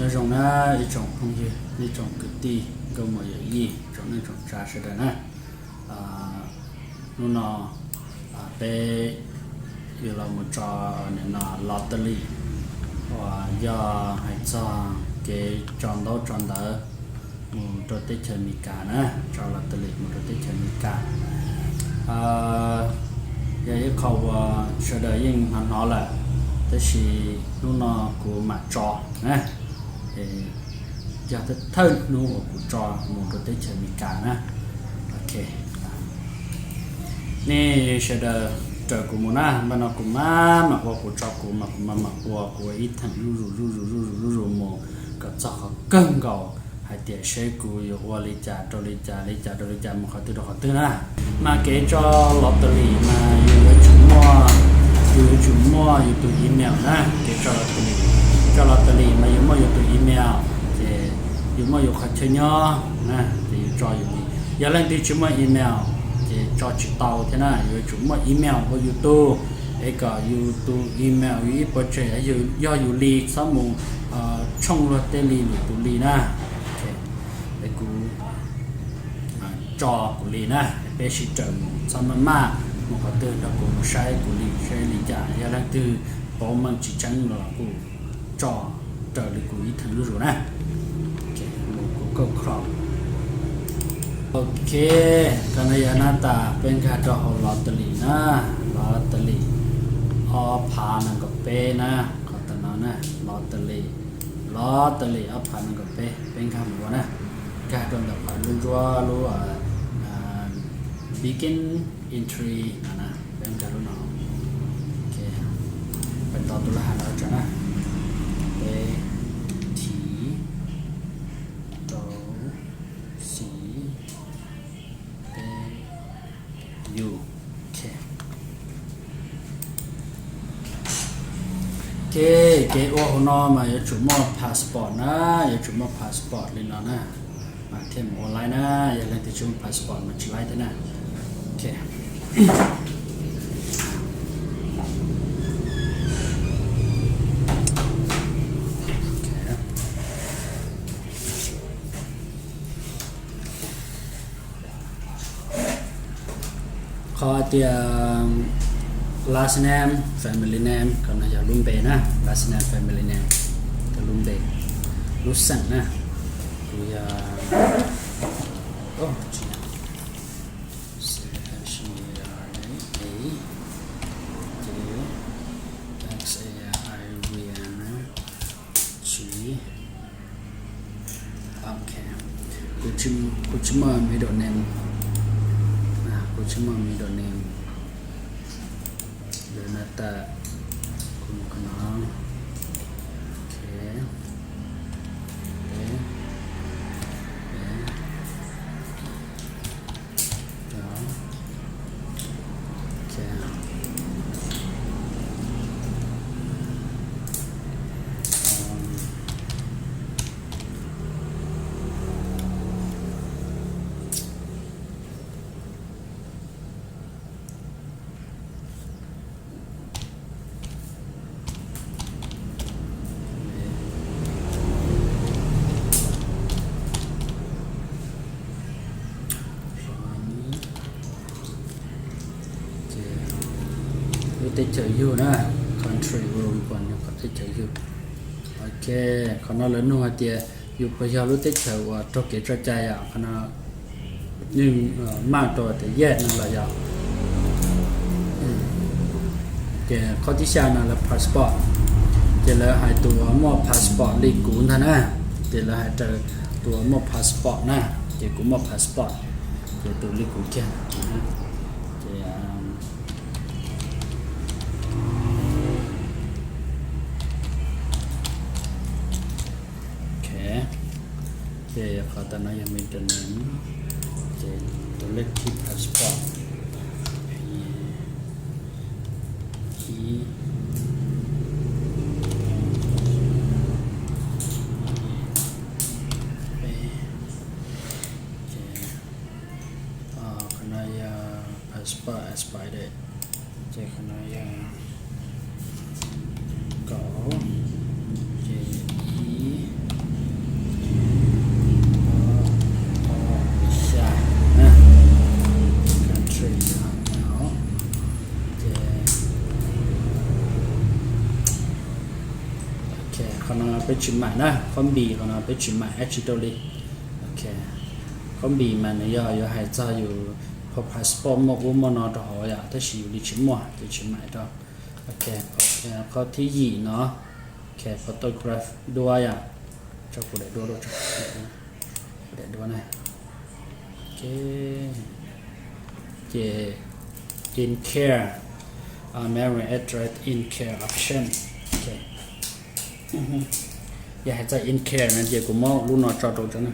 Nyob zoo na ib tsoom phooj ywg, ib tsoom kwv tij, nkauj muam yawm yij, tsoom neej tsoom tsav sawv daws na. Hnub no peb yuav los mus tso nim no lottery uas yog hais txog kev tso ntaub tso ntawv mus rau teb chaws Amelikas na, tso lottery mus rau teb chaws Amelikas. Yog ib qho uas sawv daws yeej hnov hnov lawm, tab sis hnub no kuv mam tso na, yog thawj hnub uas kuv tso mus rau teb chaws Amelikas na. Ok, nej sawv daws raws kuv mus na, npaj no kuv mam mam ua, kuv tso kuv mas kuv mam mam ua, kuv ua ib theem zuj zus zuj zus zuj zus zuj zus mus kom txog qhov kawg nkaus hais tias seb kuv yuav ua li cas rau li cas li cas rau li cas mus qhov twg rau qhov twg na. Mas kev tso lottery mas yus yuav tsum muaj, yus yuav tsum muaj yus tus email na. Kev tso lottery, tso lottery mas yuav muaj yus tus email, ces yus muaj yus qhov chaw nyob na, ces yus tso yus li. Yog leej twg tsis muaj email ces tso tsis tau thiab na, yuav tsum muaj email ua yus tug, es kom yus tus email yus ib puas tseg yog yus li, txhob mus tshooj luag tej li lwm tus li na. Es kuv tso kuv li na, peb sib raws mus, txhob maj maj mus qhov twg nrog kuv mus saib kuv li, saib li cas. Yog leej twg paub meej tsis tseeb los kuj tso raws li kuv ib theem zuj zus na. Mus kuv kauj kho. Ok, qhov no yog na tas peb nkag rau hauv lottery na, lottery ob phav nees nkaum peb na, qhov tas no na, lottery, lottery ob phav nees nkaum peb, peb nkag mus ua na, nkag rau ntawm qhov lub ntsuab lub begin entry no na, peb nkag lub no. Ok, peb ntaus tus laj hav no tso na, peb thim rau xis peb yus. Ok, ok, kev ua hauv no mas yuav tsum muaj passport na, yuav tsum muaj passport li no na, mas thiaj mus ua laib na. Yog leej twg tsis muaj passport mas tsis laib thiab na. Ok. Qhov tias last name, family name, qhov no yog lub npe na, last name, family name, yog lub npe, lub xeem na. Kuv yog, ces X A I V N na, tsis, ok, kuv tsis muaj middle name, kuv tsis muaj middle name. Lawv na tas kuv mus qhov no, ok, peb, peb, rau, ok, lub teb chaws yug na, country, qhov teb chaws yug. Ok, qhov no lawv nug hais tias yus puas yog lub teb chaws uas raug kev tso cai yom, qhov no yeej maj rau tias yes no los yog. Ces qhov thib xya no lawv passport, ces lawv hais tus uas muaj passport li kuv ntag na, ces lawv hais raws tus uas muaj passport na, ces kuv muaj passport, ces tus li kuv kiag. Ces ok, ces qhov tas no yog middle name, ces tus lej thib passport, ib, peb, ces qhov no yog passport expired, ces qhov no yog kaum, ces ib, Qhov no peb tsis maim na, qhov npis qhov no peb tsis maim dab tsi rau li. Ok, qhov npis mas nws yog yuav hais txog yus passport muaj ub muaj no rau hauv yom, tab sis yus li tsis muaj ces tsis maim rau. Ok, qhov thib yim no, ok, photograph duab yom, tso kuv daim duab, daim duab na. Ok, ces in car, memory address in car option. Ok, yog hais txog in car no ces kuv muab lub no tso rau tso na.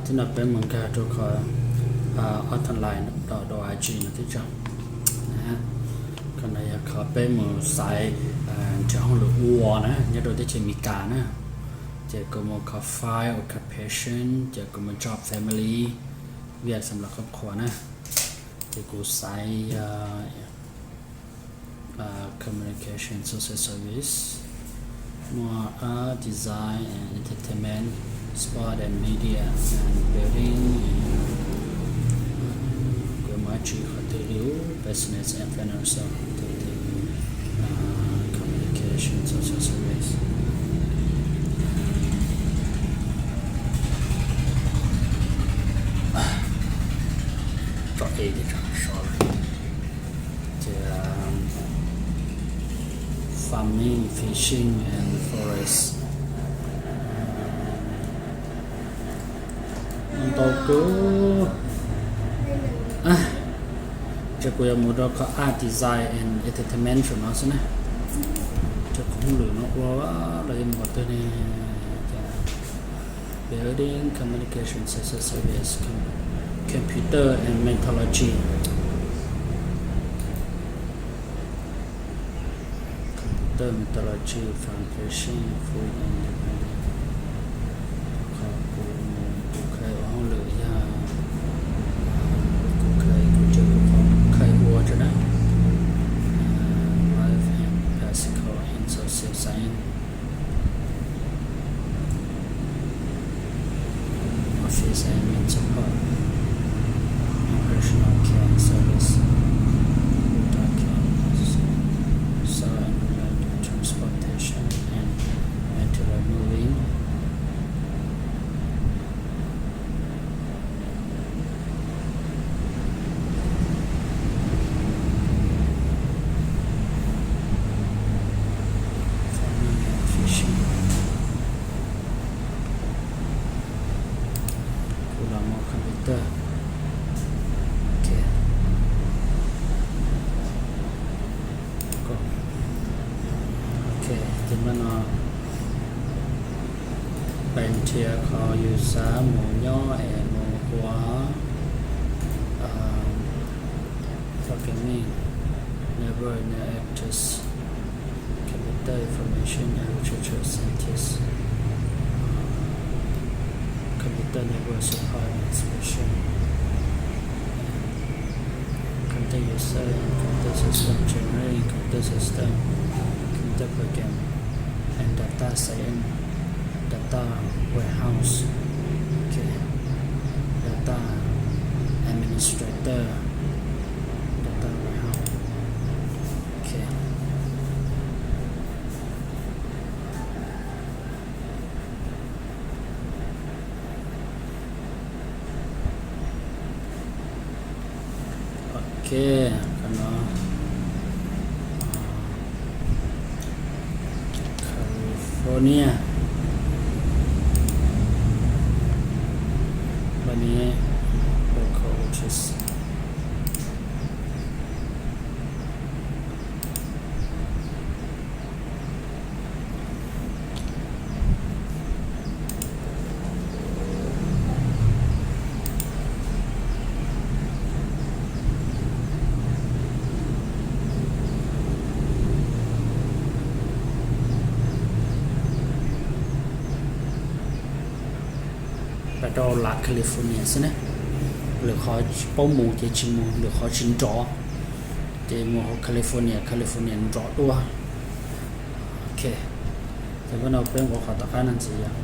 Thib no peb mus nkag rau qhov online dot org no twb tso. Qhov no yog qhov peb mus xaiv nrhiav hauj lwm ua na nyob rau teb chaws Amelikas na. Ces kuv mus qhov find occupation, ces kuv mus chọn family, việc xem lậpครอบครัว na. Ces kuv xaiv Communication, social service, muaj art, design and entertainment, sport and media and building. Kuv mus ua tsis qhov twg li, business and financial, communication, social service. Tso e ces tsam so lawm. Ces farming, fishing and forest. Ntau kawg. Ces kuv yuav mus rau qhov art, design and entertainment saum no xwb na. Ces qhov hauj lwm no ua los yuav mus qhov twg ne? Building, communication, social service, computer and metrology. Computer, metrology, farm, fishing, food and entertainment. Qhov kuv, kuv kheev ua hauj lwm yog, kuv kheev, kuv tseem kuv qhov kheev ua tso na. Life and practical in social science. Office admin support, personal care and service, elder care, soil and related transportation and Ces mas no peb nrhiav qhov yus xav mus nyob es mus ua programming, network and electronics, computer information and literature scientist, computer network support and inspection, computer user, computer system engineering, computer system, computer program, and data science, data warehouse, okay, data administrator, data warehouse, okay. Ok, qhov no California, local address. Pab rau Las California xwb na. Lwm qhov paub mus ces tsis mus, lwm qhov tsis nrov ces mus hauv California, California nrov dua. Ok, ces pab no peb nqua qhov tom qab no ntxiv yom.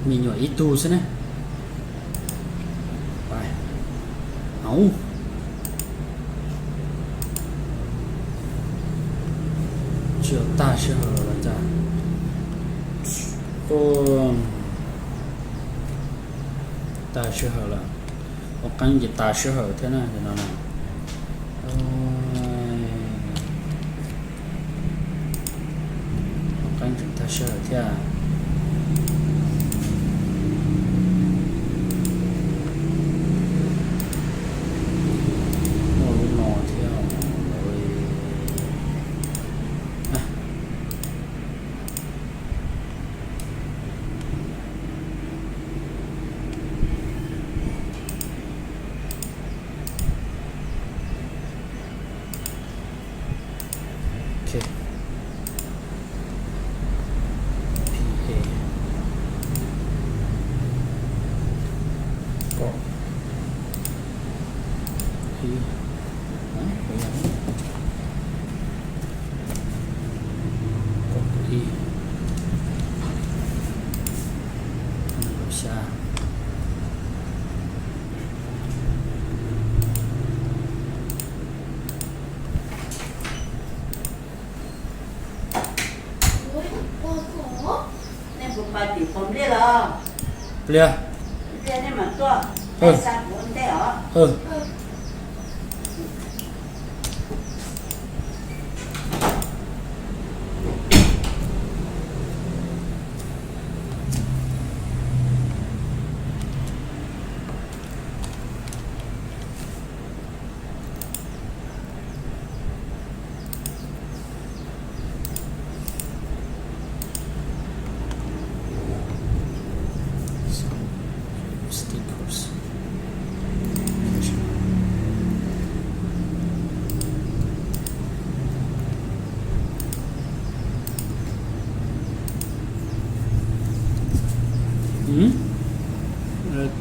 Me nyuam ib tug xwb ne. Au, tsis tag sij hawm lawm cas. Tag sij hawm lawm. Ua qeeb ces tas sij hawm thiab na no. Ua qeeb tseem tag sij hawm thiab. Muaj lub no thiab. Ok. P A. Kom ib. Kom ib. Xya. Pliag.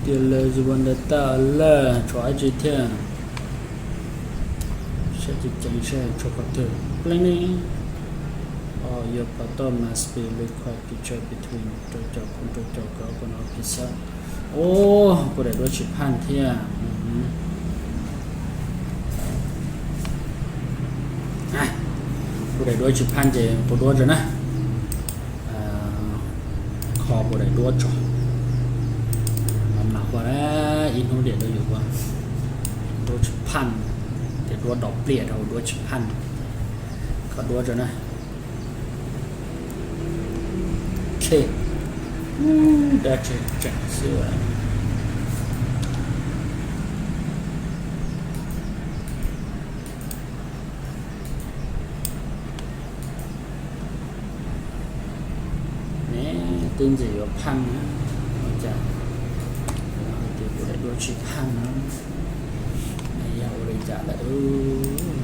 Tias lawv ua nta taj lawm tshuav dab tsi thiab? Saib tseem ceev seb tshuav qhov twg. Pleev ne. Your photo must be required picture between rau caum kuv rau caum kaum kuv no pixel. Ua, kuv daim duab tsis phaj thiab. Kuv daim duab tsis phaj ces kuv duab tso na. Kho kuv daim duab tso. Mam ua ib hnub diam rau yus ua. Duab tsis phaj, ces duab dos pliaj rau duab tsis phaj. Kho duab tso na. Ok. Dab tsi tseem xwb. Twb ntxim yuav pheej na, ua cas hais tias kuv daim duab tsis pheej na, yog ua li cas lawm.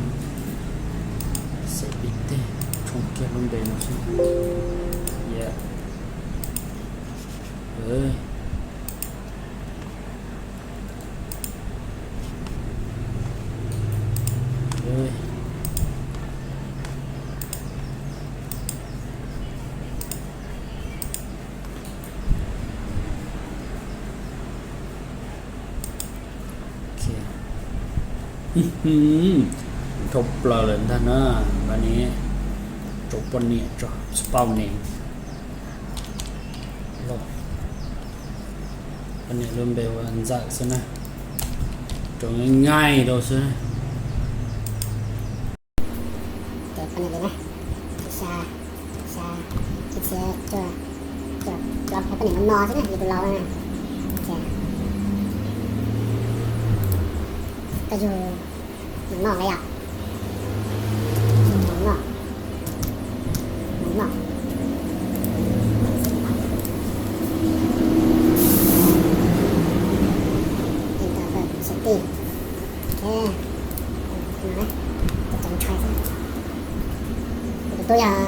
Xav pib teg, tshooj kiag lub npe no xwb. Yam. Dhau plaws lawm ntag na. Npaj ne, rau poj niam tso, tsis paub ne. Poj niam lub npe ua Ntxawm xwb na, rau nqaij rau xwb. Ces poj niam li na, xya, xya, ib txhiab cuaj, cuaj plaub, poj niam no no xwb na, yus tus laus na. Ces koj yug mus noj nqe yom, mus noj, mus noj. Enter xov tij. Ok, tus tub yog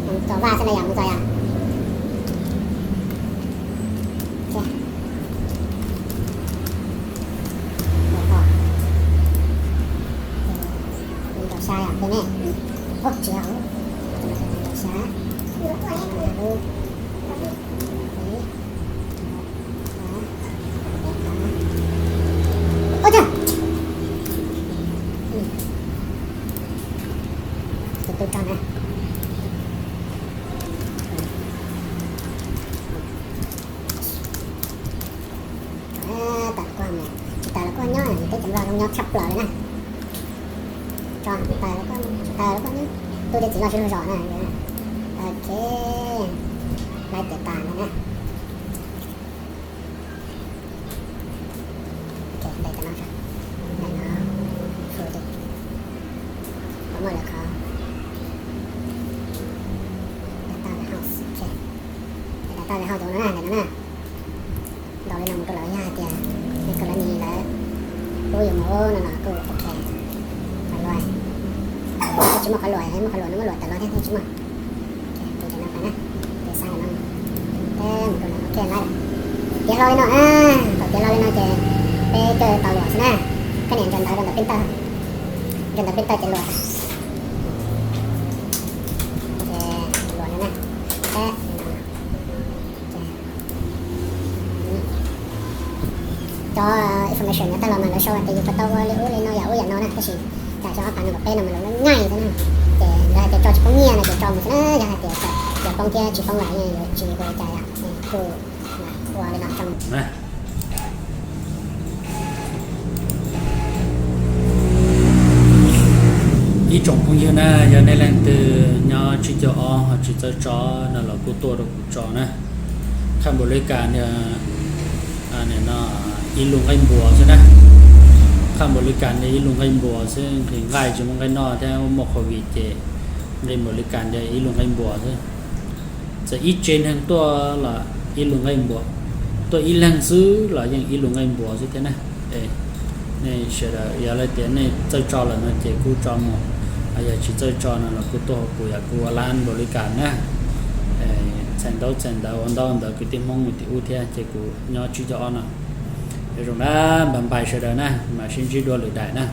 mus txog vaj xwb na, yog mus txog yom. Mus rau xya yom, peb ne. Ub, tsis yog, mus rau xya. Ub, tus tub tso na. Tawm los kuj, tsis tawm los kuj nyob, teb chaws Nplog zoo nyob tshaj plaws li na. Tso, tsis tawm los kuj, tsis tawm los kuj nyob, tu tej txiv loj sib luag zos na. Ok, lawv tiav tas ntawd na. Ok, ntawm no, ntawm no, full tick, pom muaj lawv qhov, data house, ok, data house tus no na, ntawm no na. Ntaus li no mus rau lawv, yog hais tias nej kawg lawv ni lawv pub yus mus ub no los kuj ok. Qhov luas, tsis muaj qhov luas, muaj qhov luas no muab luas tawm los thiab, tsis muaj. Tus no na, tus xab no, peb mus rau no, ok, lawm. Tiav hlo li no na, thaum tiav hlo li no ces peb kawg tau luas xwb na. Koj niam ntsaws ntawv rau ntawm printer, ntsaws ntawv printer ces luas. Ces luas no na, peb cov information no tag los mas lawv sau tias yus puas tau ua li ub li no yam ub yam no na, tab sis cas xyoo ob phav nees nkaum peb no mas lawv muab nqaij xwb na. Ces lawv hais tias tso tsis poob nyiaj no ces tso mus xwb na, yog hais tias poob thiab tsis poob lawm yuav tsis ua li cas yom, kuj ua li no tso mus na. Ib tsoom phooj ywg na, yog nej leej twg nyob tsib caug ob ho tsis txawj tso no los kuj tuaj rau kuv tso na. Qhaj npaum li cas no, ib lub nqaij npuas xwb na. Qhaj npaum li cas no ib lub nqaij npuas xwb, nqhis nqaij tsis muaj nqaij noj thiab muaj covid ces nqhis npaum li cas no ib lub nqaij npuas xwb. Txawm ib tsev neeg tuaj los ib lub nqaij npuas, tuaj ib leeg xwb los yeej ib lub nqaij npuas xwb thiab na. Nej sawv daws yog hais tias nej txawj tso lawm no ces kuj tso mus, yog tsis txawj tso no los kuj tuaj hauv kuv, yog kuv ua lab npaum li cas na. Txhais ntaub txhais ntawv ua ntaub ntawv kwv tij Hmoob mus tim ub thiab ces kuv nyob tsib caug ob no. Zoo na, npaj npais sawv daws na, mam sib ntsib dua lwm daim na.